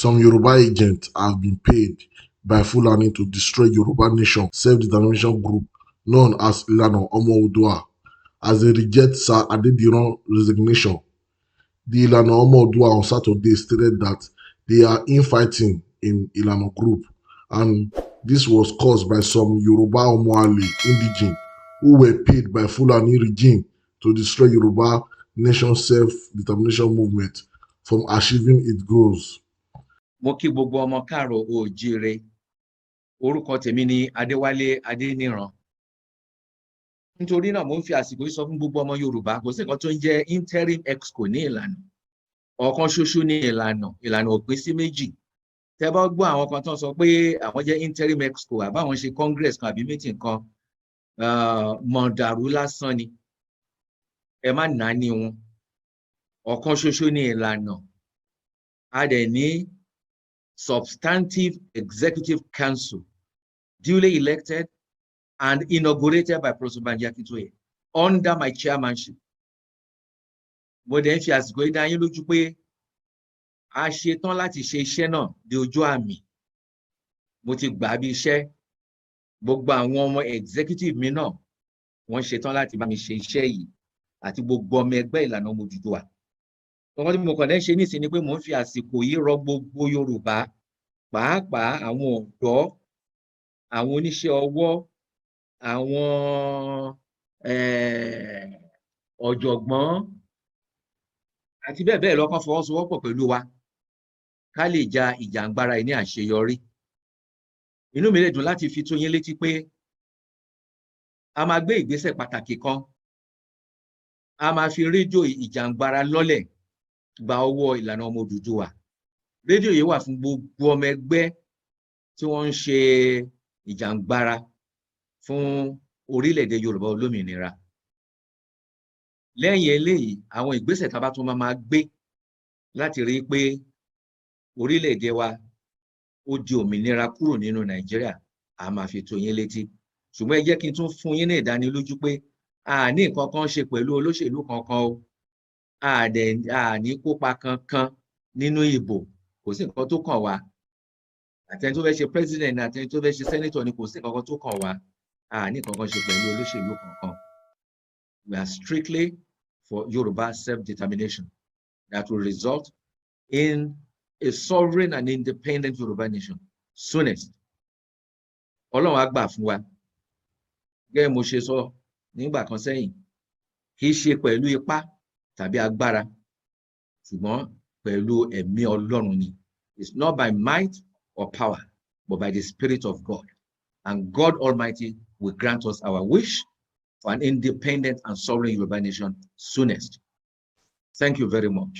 Some Yoruba agents have been paid by Fulani to destroy Yoruba Nation self-determination group known as Ilana Omo Oodua as they reject Sir Adediran resignation. The Ilana Omo Oodua on Saturday stated that they are infighting in Ilana group, and this was caused by some Yoruba Omoale indigene who were paid by Fulani regime to destroy Yoruba Nation self-determination movement from achieving its goals. Mo kí gbogbo ọmọ káàárọ̀ oòjíire. Orúkọ tèmi ni Adéwálé Adéníran. Nítorí náà, mo ń fi àsìkò yìí sọ fún gbogbo ọmọ Yorùbá, kò sí nǹkan tó ń jẹ́ interim exco ní Ìlànà. Ọ̀kan ṣoṣo ní Ìlànà. Ìlànà ò pín sí méjì. Tẹ́ bá gbọ́ àwọn kan tó ń sọ pé àwọn jẹ́ interim exco àbáwọn ṣe congress kan àbí meeting kan, mọ̀dàrú lásán ni. Ẹ má nàání wọn. Ọ̀kan ṣoṣo ní Ìlànà. A dẹ̀ ní substantive executive council duly elected and inaugurated by Professor Banji Akintoye under my chairmanship. Mo dẹ̀ ń fi àsìkò yìí dá yín lójú pé a ṣetán láti ṣe iṣẹ́ náà dé ojú àmì. Mo ti gbà á bí iṣẹ́. Gbogbo àwọn ọmọ executive mi náà, wọ́n ṣetán láti bá mi ṣe iṣẹ́ yìí, àti gbogbo ọmọ ẹgbẹ́ Ìlànà Ọmọ Odùduwà. Nǹkan tí mo kàn dẹ́ ṣe nísìnyí ni pé mò ń fi àsìkò yìí rọ gbogbo Yorùbá, pàápàá àwọn ọ̀dọ́, àwọn oníṣẹ́ ọwọ́, àwọn ọ̀jọ̀gbọ́n àti bẹ́ẹ̀ bẹ́ẹ̀ lọ, kán fọwọ́sowọ́pọ̀ pẹ̀lú wa ká lè ja ìjàǹgbara yìí ní àṣeyọrí. Inú mi lè dùn láti fi tó yín létí pé a máa gbé ìgbésẹ̀ pàtàkì kan. A máa fi rédíò ìjàǹgbara lọ́lẹ̀ gba ọwọ́ Ìlànà Ọmọ Odùduwà. Rédíò yìí wà fún gbogbo ọmọ ẹgbẹ́ tí wọ́n ń ṣe ìjàǹgbara fún orílẹ̀-èdè Yorùbá olómìnira. Lẹ́yìn eléyìí, àwọn ìgbésẹ̀ tá a bá tún máa gbé láti rí i pé orílẹ̀-èdè wa ó di òmìnira kúrò nínú Nàìjíríà, a máa fi tó yín létí. Ṣùgbọ́n ẹ jẹ́ kí n tún fún yín ní ìdánilójú pé a ní nǹkan kan ṣe pẹ̀lú olóṣèlú kankan o. A dẹ̀ a ní kópa kankan nínú ìbò. Kò sí nǹkan tó kàn wá. Àtẹni tó fẹ́ ṣe president, àtẹni tó fẹ́ ṣe senator ni, kò sí nǹkan kan tó kàn wá. A ní nǹkan kan ṣe pẹ̀lú olóṣèlú kankan. We are strictly for Yoruba self-determination that will result in a sovereign and independent Yoruba nation soonest. Ọlọ́run á gbà fún wa. Gẹ́gẹ́ mo ṣe sọ nígbà kan sẹ́yìn, kì í ṣe pẹ̀lú ipá tàbí agbára, ṣùgbọ́n pẹ̀lú ẹ̀mí Ọlọ́run ni. It's not by might or power, but by the Spirit of God, and God Almighty will grant us our wish for an independent and sovereign Yoruba nation soonest. Thank you very much.